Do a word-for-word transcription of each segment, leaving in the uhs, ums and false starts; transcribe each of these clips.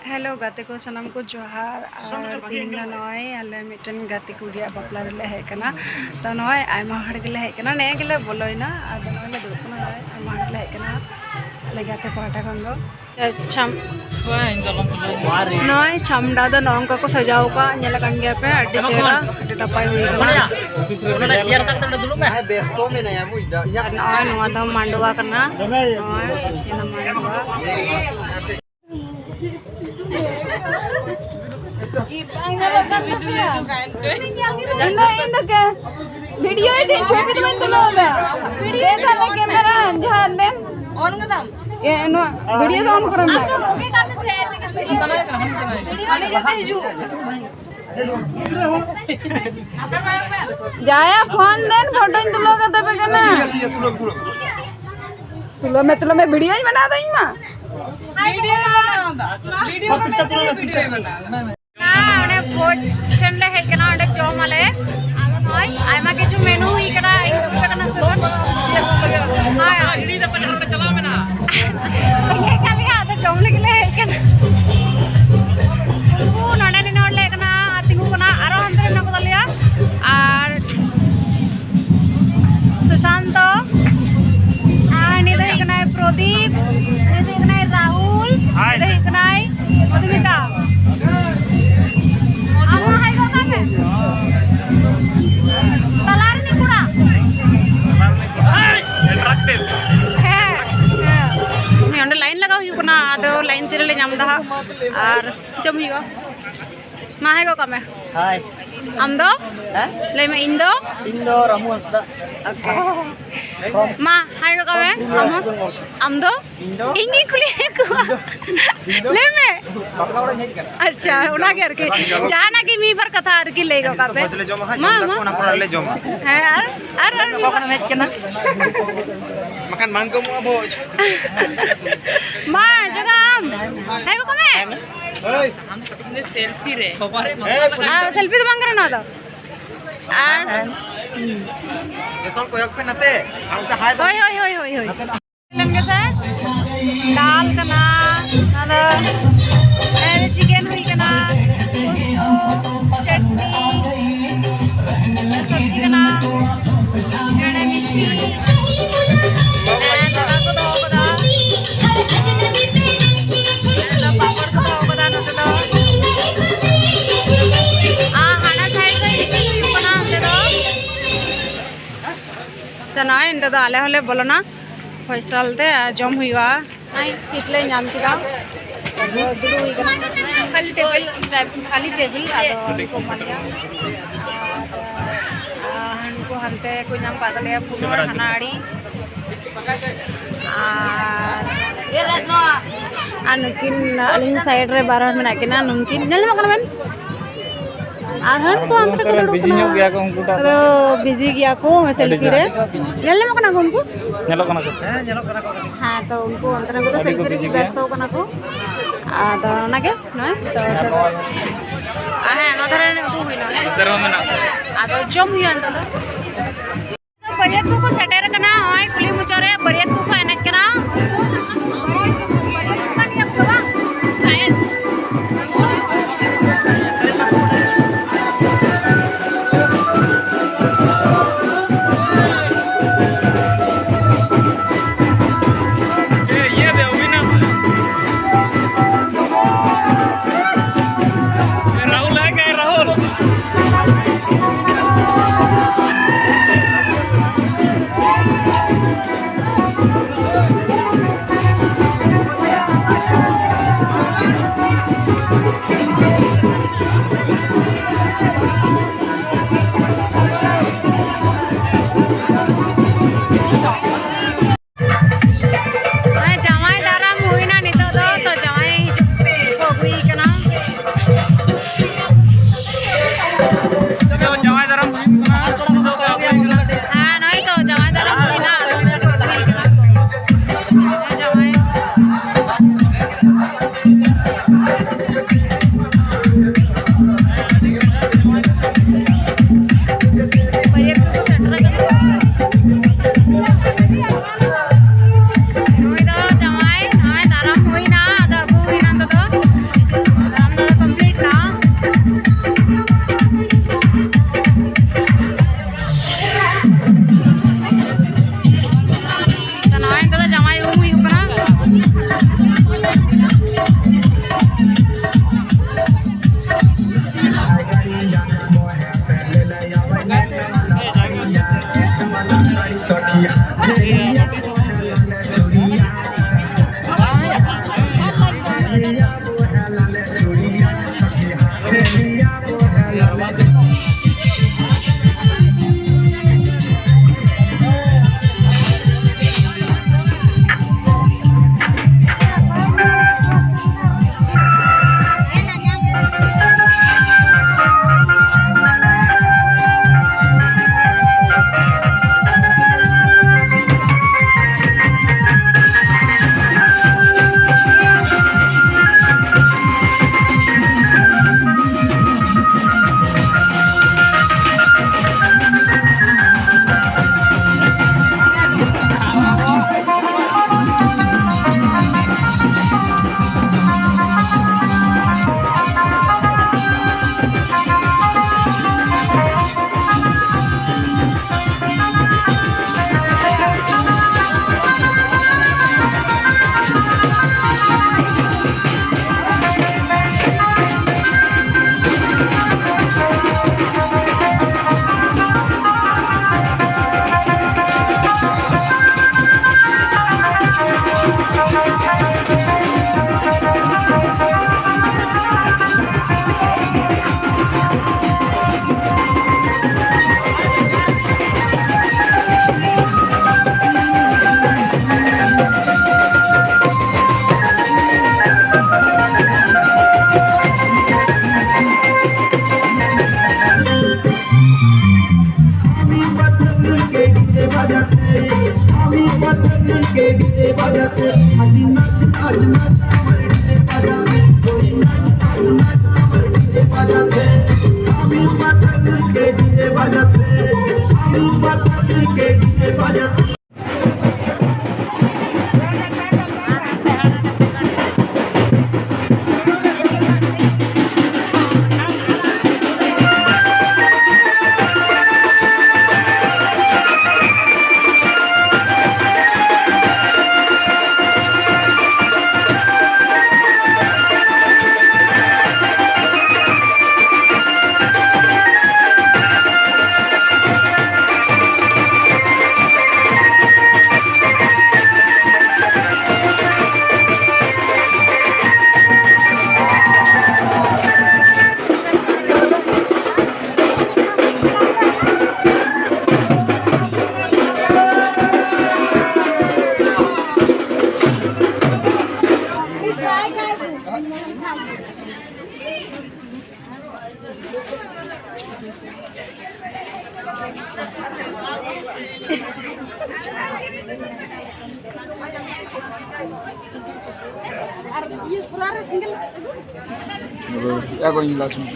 Hello ᱜᱟᱛᱮ ᱠᱚ, ᱥᱟᱱᱟᱢ ᱠᱚ ᱡᱚᱦᱟᱨ᱾ ᱟᱨ ᱛᱮᱦᱮᱧ ᱫᱚ ᱱᱚᱜᱼᱚᱭ ᱟᱞᱮ ᱢᱤᱫᱴᱮᱱ ᱜᱟᱛᱮ ᱠᱩᱲᱤᱭᱟᱜ ᱵᱟᱯᱞᱟ ᱨᱮᱞᱮ ᱦᱮᱡ ᱟᱠᱟᱱᱟ᱾ ᱛᱚ ᱱᱚᱜᱼᱚᱭ ᱟᱭᱢᱟ ᱦᱚᱲ ᱜᱮᱞᱮ ᱦᱮᱡ ᱟᱠᱟᱱᱟ, ᱱᱮᱜᱼᱮ ᱜᱮᱞᱮ ᱵᱚᱞᱚᱭᱮᱱᱟ᱾ ᱟᱫᱚ ᱱᱚᱜᱼᱚᱭ ᱞᱮ ᱫᱩᱲᱩᱵ ᱠᱟᱱᱟ, ᱱᱚᱜᱼᱚᱭ ᱟᱭᱢᱟ ᱦᱚᱲ ᱜᱮᱞᱮ ᱦᱮᱡ ᱟᱠᱟᱱᱟ ᱟᱞᱮ ᱜᱟᱛᱮ ᱯᱟᱦᱴᱟ ᱠᱷᱚᱱ ᱫᱚ᱾ ᱪᱷᱟᱢ-, ᱱᱚᱜᱼᱚᱭ ᱪᱷᱟᱢᱰᱟ ᱫᱚ ᱱᱚᱜᱼᱚ ᱱᱚᱝᱠᱟ ᱠᱚ ᱥᱟᱡᱟᱣ ᱟᱠᱟᱫ, ᱧᱮᱞ ᱟᱠᱟᱱ ᱜᱮᱭᱟ ᱯᱮ, ᱟᱹᱰᱤ ᱪᱮᱦᱨᱟ, ᱟᱹᱰᱤ ᱱᱟᱯᱟᱭ ᱦᱩᱭ ᱟᱠᱟᱱᱟ᱾ ᱚᱱᱟᱴᱟᱜ ᱪᱮᱭᱟᱨ ᱠᱟᱛᱮ ᱚᱸᱰᱮ ᱫᱩᱲᱩᱵ ᱢᱮ᱾ ᱦᱮᱸ, ᱵᱮᱥᱛᱚ ᱢᱮᱱᱟᱭᱟ, ᱵᱩᱡᱽ ᱫᱟ᱾ ᱤᱧᱟᱹᱜ ᱟᱨ ᱱᱚᱜᱼᱚᱭ ᱱᱚᱣᱟ ᱫᱚ ᱢᱟᱰᱣᱟ ᱠᱟᱱᱟ, ᱱᱚᱜᱼᱚᱭ ᱱᱤᱭᱟᱹ ᱫᱚ ᱢᱟᱰᱣᱟ᱾ ᱤᱧ ᱫᱚ, ᱤᱧ ᱫᱚ ᱠᱮ-, video ᱤᱫᱤ, ᱪᱷᱚᱵᱤ ᱫᱚ ᱵᱟᱹᱧ ᱛᱩᱞᱟᱹᱣ ᱮᱫᱟ᱾ ᱫᱮ ᱛᱟᱦᱞᱮ camera ᱡᱟᱦᱟᱸ ᱫᱮᱱ᱾ On ᱠᱟᱫᱟᱢ? ᱮ, ᱱᱚᱣᱟ video ᱫᱚ on ᱠᱚᱨᱮ ᱢᱮᱱᱟᱜ ᱠᱟᱫᱟ᱾ ᱟᱞᱮ ᱡᱟᱛᱮ ᱦᱤᱡᱩᱜ᱾ ᱡᱟᱭᱟ, phone ᱫᱮᱱ, ᱯᱷᱳᱴᱳᱧ ᱛᱩᱞᱟᱹᱣ ᱠᱟᱛᱟ ᱯᱮ ᱠᱟᱱᱟ᱾ ᱛᱩᱞᱟᱹᱣ ᱢᱮ, ᱛᱩᱞᱟᱹᱣ ᱢᱮ, videoᱧ ᱵᱮᱱᱟᱣ ᱫᱟ ᱤᱧ ᱢᱟ᱾ Video ᱵᱮᱱᱟᱣ ᱫᱟ᱾ Video ᱵᱮᱱᱟᱣ ᱛᱮᱜᱮ videoᱭ ᱵᱮᱱᱟᱣ ᱫᱟ᱾ ᱦᱮᱸ, ᱚᱸᱰᱮ ᱵᱷᱚᱡᱽ ᱴᱷᱮᱱ ᱞᱮ ᱦᱮᱡ ᱠᱟᱱᱟ, ᱚᱸᱰᱮ ᱡᱚᱢ ᱟᱞᱮ᱾ ᱟᱫᱚ ᱱᱚᱜᱼᱚᱭ ᱟᱭᱢᱟ ᱠᱤᱪᱷᱩ menu ᱦᱩᱭ ᱠᱟᱱᱟ, ᱤᱧ ᱠᱩᱞ ᱠᱟᱱᱟ ᱥᱮ ᱵᱟᱝ? ᱦᱳᱭ, ᱦᱳᱭ᱾ ᱨᱮᱸᱜᱮᱡ ᱠᱟᱜ ᱞᱮᱭᱟ, ᱟᱫᱚ ᱡᱚᱢ ᱞᱟᱹᱜᱤᱫ ᱞᱮ ᱦᱮᱡ ᱠᱟᱱᱟ᱾ ᱩᱱᱠᱩ ᱱᱚᱰᱮ ᱨᱮᱱ ᱦᱚᱲ ᱞᱮ ᱦᱮᱡ ᱠᱟᱱᱟ, ᱟᱨ ᱛᱤᱸᱜᱩ ᱠᱟᱱᱟ, ᱟᱨᱚ ᱦᱟᱱᱛᱮ ᱨᱮ ᱢᱮᱱᱟᱜ ᱠᱚ ᱛᱟᱞᱮᱭᱟ᱾ ᱟᱨ ᱥᱩᱥᱟᱱᱛᱚ, ᱟᱨ ᱱᱤᱭᱟᱹ ᱫᱚ ᱦᱩᱭᱩᱜ ᱠᱟᱱᱟᱭ ᱯᱨᱚᱫᱤᱯ, ᱱᱤᱭᱟᱹ ᱫᱚ ᱦᱩᱭᱩᱜ ᱠᱟᱱᱟᱭ ᱨᱟᱦᱩᱞ, ᱱᱤᱭᱟᱹ ᱫᱚ ᱦᱩᱭᱩᱜ ᱠᱟᱱᱟᱭ ᱢᱚᱫᱷᱩᱢᱤᱛᱟ᱾ ᱟᱢ ᱦᱚᱸ ᱦᱟᱭ ᱜᱚᱫ ᱠᱟᱜ ᱢᱮ᱾ ᱛᱟᱞᱟ ᱨᱤᱱᱤᱡ ᱠᱚᱲᱟ᱾ ᱦᱮᱸ, ᱦᱮᱸ᱾ ᱚᱸᱰᱮ line ᱞᱟᱜᱟᱣ ᱦᱩᱭᱩᱜ ᱠᱟᱱᱟ, ᱟᱫᱚ line ᱛᱤᱨᱮᱞᱮ ᱧᱟᱢ ᱮᱫᱟ ᱦᱟᱸᱜ᱾ ᱟᱨ ᱡᱚᱢ ᱦᱩᱭᱩᱜᱼᱟ᱾ ᱢᱟ, ᱦᱟᱭ ᱜᱚᱫ ᱠᱟᱜ ᱢᱮ᱾ ᱦᱟᱭ᱾ ᱟᱢ ᱫᱚ? ᱦᱮᱸ? ᱞᱟᱹᱭ ᱢᱮ, ᱤᱧ ᱫᱚ? ᱤᱧ ᱫᱚ ᱨᱟᱢᱩ ᱦᱟᱸᱥᱫᱟ᱾ Okay᱾ ᱢᱟ, ᱦᱟᱭ ᱜᱚᱫ ᱠᱟᱜ ᱢᱮ᱾ ᱟᱢ ᱦᱚᱸ? ᱟᱢ ᱫᱚ? ᱤᱧ ᱫᱚ? ᱤᱧ ᱜᱤᱧ ᱠᱩᱞᱤᱭᱮᱫ ᱠᱚᱣᱟ᱾ ᱤᱧ ᱫᱚ? ᱞᱟᱹᱭ ᱢᱮ᱾ ᱵᱟᱯᱞᱟ ᱚᱲᱟᱜ ᱤᱧ ᱦᱮᱡ ᱟᱠᱟᱱᱟ᱾ ᱟᱪᱪᱷᱟ, ᱚᱱᱟᱜᱮ ᱟᱨᱠᱤ᱾ ᱡᱟᱦᱟᱱᱟᱜ ᱜᱮ ᱢᱤᱫ ᱵᱟᱨ ᱠᱟᱛᱷᱟ ᱟᱨᱠᱤ ᱞᱟᱹᱭ ᱜᱚᱫ ᱠᱟᱜ ᱯᱮ᱾ ᱵᱷᱚᱡᱽ ᱞᱮ ᱡᱚᱢᱟ ᱦᱟᱸᱜ, ᱢᱟ, ᱡᱚᱢ ᱢᱟ᱾ ᱠᱟᱛᱮ ᱚᱱᱟ ᱯᱚᱨᱮ ᱞᱮ ᱡᱚᱢᱟ᱾ ᱦᱮᱸ, ᱟᱨ, ᱟᱨ, ᱟᱨ ᱢᱤᱫ ᱵᱟᱨ᱾ ᱦᱮᱡ ᱠᱟᱱᱟ? ᱵᱟᱠᱷᱟᱱ ᱵᱟᱝ ᱠᱚ ᱮᱢᱚᱜᱼᱟ ᱵᱷᱚᱡᱽ᱾ ᱢᱟ, ᱡᱚᱜᱟᱢ᱾ ᱦᱮᱸ ᱜᱚ ᱠᱚ ᱢᱮ᱾ ᱦᱳᱭ᱾ ᱟᱨ selfie ᱫᱚ ᱵᱟᱝ ᱠᱟᱱᱟ ᱱᱚᱣᱟ ᱫᱚ᱾ ᱟᱨ ᱮᱠᱷᱚᱱ ᱠᱚᱭᱚᱜ ᱯᱮ ᱱᱟᱛᱮ᱾ ᱟᱨ ᱚᱱᱛᱮ ᱦᱟᱭ ᱫᱚ᱾ ᱦᱳᱭ, ᱦᱳᱭ, ᱦᱳᱭ, ᱦᱳᱭ, ᱦᱳᱭ᱾ ᱞᱮᱱ ᱜᱮᱥᱮ᱾ ᱫᱟᱞ ᱠᱟᱱᱟ᱾ ᱱᱚᱣᱟ ᱫᱚ ᱪᱤᱠᱮᱱ ᱦᱩᱭ ᱠᱟᱱᱟ, ᱩᱛᱩ, ᱪᱟᱴᱱᱤ, ᱥᱚᱵᱽᱡᱤ ᱠᱟᱱᱟ, ᱱᱚᱰᱮ ᱢᱤᱥᱴᱤ, ᱟᱨ ᱫᱟᱠᱟ ᱠᱚ ᱫᱚᱦᱚ ᱠᱟᱫᱟ, ᱟᱨ ᱯᱟᱯᱚᱲ ᱠᱚ ᱫᱚᱦᱚ ᱠᱟᱫᱟ ᱱᱚᱛᱮ ᱫᱚ᱾ ᱟᱨ ᱦᱟᱱᱟ ᱥᱟᱭᱤᱰ ᱨᱮ ᱤᱥᱤᱱ ᱦᱩᱭᱩᱜ ᱠᱟᱱᱟ ᱚᱱᱛᱮ ᱫᱚ᱾ ᱛᱚ ᱱᱚᱜᱼᱚᱭ ᱱᱤᱛᱚᱜ ᱫᱚ ᱟᱞᱮ ᱦᱚᱸᱞᱮ ᱵᱚᱞᱚᱱᱟ ᱯᱷᱚᱭᱥᱟᱞ ᱛᱮ, ᱟᱨ ᱡᱚᱢ ᱦᱩᱭᱩᱜᱼᱟ᱾ ᱱᱚᱜᱼᱚᱭ ᱥᱤᱴ ᱞᱮ ᱧᱟᱢ ᱠᱮᱫᱟ, ᱟᱫᱚ ᱫᱩᱲᱩᱵ ᱦᱩᱭ ᱠᱟᱱᱟ᱾ ᱠᱷᱟᱹᱞᱤ ᱴᱮᱵᱤᱞ, ᱠᱷᱟᱹᱞᱤ ᱴᱮᱵᱤᱞ, ᱟᱫᱚ ᱟᱹᱰᱤ ᱠᱚ ᱮᱢᱟ ᱞᱮᱭᱟ᱾ ᱟᱨ, ᱟᱨ ᱦᱟᱱᱠᱩ ᱦᱟᱱᱛᱮ ᱠᱚ ᱧᱟᱢ ᱠᱟᱜ ᱛᱟᱞᱮᱭᱟ ᱯᱩᱱ ᱦᱚᱲ ᱦᱟᱱᱟ ᱟᱲᱤ᱾ ᱟᱨ, ᱟᱨ ᱱᱩᱠᱤᱱ ᱟᱹᱞᱤᱧ ᱥᱟᱭᱤᱰ ᱨᱮ ᱵᱟᱨ ᱦᱚᱲ ᱢᱮᱱᱟᱜ ᱠᱤᱱᱟ, ᱱᱩᱠᱤᱱ ᱧᱮᱞ ᱧᱟᱢᱚᱜ ᱠᱟᱱᱟ ᱵᱮᱱ? ᱟᱨ ᱦᱟᱱᱠᱩ ᱦᱟᱱᱛᱮ ᱨᱮᱠᱚ ᱫᱩᱲᱩᱵ ᱵᱤᱡᱤ ᱠᱟᱱᱟ᱾ ᱧᱚᱜ ᱜᱮᱭᱟ ᱠᱚ ᱩᱱᱠᱩ ᱴᱟᱜ ᱫᱚ᱾ ᱟᱫᱚ ᱵᱤᱡᱤ ᱜᱮᱭᱟ ᱠᱚ ᱟᱹᱰᱤ ᱥᱮᱞᱯᱷᱤ ᱡᱳᱨ᱾ ᱨᱮ᱾ ᱧᱮᱞ ᱧᱟᱢᱚᱜ ᱠᱟᱱᱟ ᱠᱚ ᱩᱱᱠᱩ? ᱧᱮᱞᱚᱜ ᱠᱟᱱᱟ ᱠᱚ᱾ ᱦᱮᱸ, ᱛᱚ ᱩᱱᱠᱩ ᱚᱱᱛᱮ ᱨᱮ ᱩᱱᱠᱩ ᱫᱚ ᱟᱹᱰᱤ ᱠᱚ ᱥᱮᱞᱯᱷᱤ ᱨᱮᱜᱮ ᱵᱤᱡᱤ ᱜᱮᱭᱟ᱾ ᱵᱮᱥᱛᱚ ᱠᱟᱱᱟ ᱠᱚ᱾ ᱟᱫᱚ ᱚᱱᱟᱜᱮ ᱱᱚᱜᱼᱚᱭ ᱛᱚ, ᱟᱨ ᱛᱚ, ᱱᱚᱣᱟ ᱫᱚ ᱟᱨ ᱦᱮᱸ, ᱱᱚᱣᱟ ᱫᱷᱟᱨᱮ ᱨᱮ ᱩᱫᱩᱜ ᱦᱩᱭᱱᱟ᱾ ᱱᱚᱛᱮ ᱨᱮᱦᱚᱸ ᱢᱮᱱᱟᱜ ᱠᱚᱣᱟ᱾ ᱟᱫᱚ ᱡᱚᱢ ᱦᱩᱭᱩᱜᱼᱟ ᱱᱤᱛᱚᱜ ᱫᱚ᱾ ᱵᱟᱹᱨᱭᱟᱹᱛ ᱠᱚᱠᱚ ᱥᱮᱴᱮᱨ ᱟᱠᱟᱱᱟ, ᱱᱚᱜᱼᱚᱭ ᱠᱩᱞᱦᱤ ᱢᱩᱪᱟᱹᱫ ᱨᱮ ᱵᱟᱹᱨᱭᱟᱹᱛ ᱠᱚᱠᱚ ᱮᱱᱮᱡ ᱠᱟᱱᱟ᱾ ᱵᱟᱹᱨᱭᱟᱹᱛ ᱠᱚ ᱠᱟᱱ ᱜᱮᱭᱟ ᱠᱚ ᱵᱟᱝ? ᱥᱟᱭᱮᱫ᱾ ᱱᱚᱜᱼᱚᱭ ᱡᱟᱶᱟᱭ ᱫᱟᱨᱟᱢ ᱦᱩᱭᱱᱟ ᱱᱤᱛᱚᱜ ᱫᱚ, ᱛᱚ ᱡᱟᱶᱟᱭ ᱦᱤᱡᱩᱜ ᱠᱚ ᱟᱹᱜᱩᱭᱮ ᱠᱟᱱᱟ᱾ ᱡᱟᱶᱟᱭ ᱫᱟᱨᱟᱢ ᱦᱩᱭᱩᱜ ᱠᱟᱱᱟ᱾ ᱦᱮᱸ, ᱱᱚᱜᱼᱚᱭ ᱛᱚ ᱡᱟᱶᱟᱭ ᱫᱟᱨᱟᱢ ᱦᱩᱭᱱᱟ, ᱟᱫᱚ ᱱᱤᱛᱚᱜ ᱠᱚ ᱟᱹᱜᱩᱭᱮ ᱠᱟᱱᱟ᱾ ᱦᱮᱸ, ᱡᱟᱶᱟᱭ᱾ ᱵᱟᱹᱨᱭᱟᱹᱛ ᱠᱚᱠᱚ ᱥᱮᱴᱮᱨ ᱟᱠᱟᱱᱟ᱾ ᱱᱩᱭ ᱫᱚ ᱡᱟᱶᱟᱭ, ᱱᱚᱜᱼᱚᱭ ᱫᱟᱨᱟᱢ ᱦᱩᱭᱱᱟ, ᱟᱫᱚ ᱟᱹᱜᱩ ᱦᱩᱭᱱᱟ ᱱᱤᱛᱚᱜ ᱫᱚ᱾ আমি পাঠানকে ডিজে বাজাতে, আজি নাচ, নাচ, নাচ, আমার ডিজে বাজাতে, ওই নাচ, নাচ, নাচ, আমার ডিজে বাজাতে। আমি পাঠানকে ডিজে বাজাতে, আমি পাঠানকে ডিজে বাজাতে। ᱟᱨ ᱤᱭᱟᱹ ᱥᱚᱨᱟ ᱨᱮ ᱥᱮᱸᱜᱮᱞ ᱟᱹᱜᱩ᱾ ᱟᱫᱚ ᱪᱮᱫ ᱠᱚᱧ ᱞᱟᱹᱭ ᱥᱚᱢᱚᱭ᱾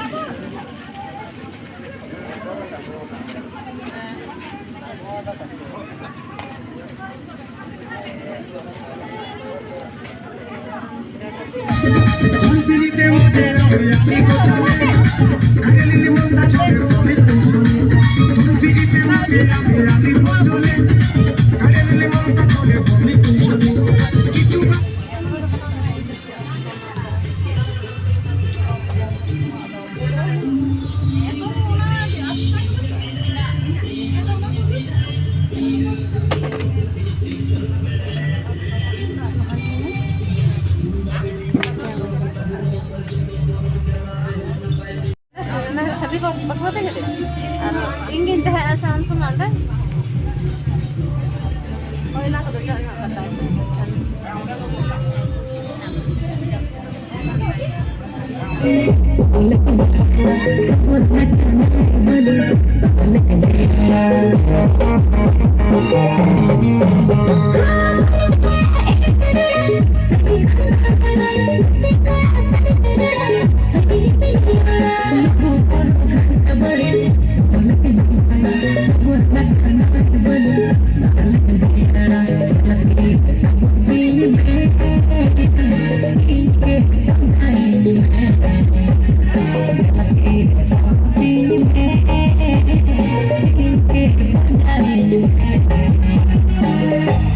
ᱚᱱᱟ ᱦᱟᱹᱵᱤ ᱠᱚ ᱵᱟᱠᱚ ᱵᱟᱛᱟᱭ ᱠᱟᱫᱮ? ᱟᱨ ᱤᱧ ᱜᱤᱧ ᱛᱟᱦᱮᱸᱜᱼᱟ ᱥᱮ ᱩᱱ ᱥᱚᱢᱚᱭ ᱚᱸᱰᱮ? ᱦᱳᱭ, ᱚᱱᱟ ᱠᱚᱫᱚ ᱡᱚᱜ ᱧᱚᱜ ᱠᱟᱫᱟ᱾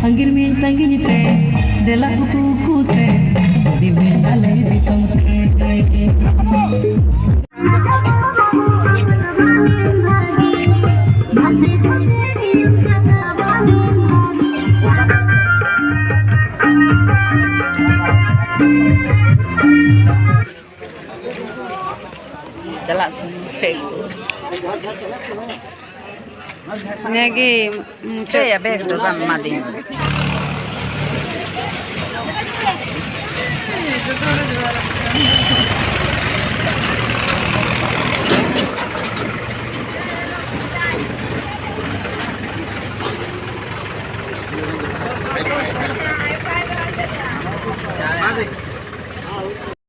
ᱟᱸᱜᱤᱨ ᱢᱤᱭᱟᱹᱧ ᱥᱟᱺᱜᱤᱧ ᱛᱮ, ᱫᱮᱞᱟ ᱩᱠᱩ ᱩᱠᱩ ᱛᱮ, ᱫᱤᱞ ᱢᱮ ᱟᱞᱮ ᱫᱤᱥᱚᱢ ᱛᱮ᱾ ᱪᱟᱞᱟᱜ ᱥᱚᱢᱚᱭ ᱯᱮ ᱱᱤᱭᱟᱹ ᱜᱮ ᱢᱩᱪᱟᱹᱫ᱾ ᱪᱮᱫ ᱭᱟ, ᱵᱮᱜᱽ ᱫᱚ ᱵᱟᱢ ᱮᱢᱟᱫᱤᱧ?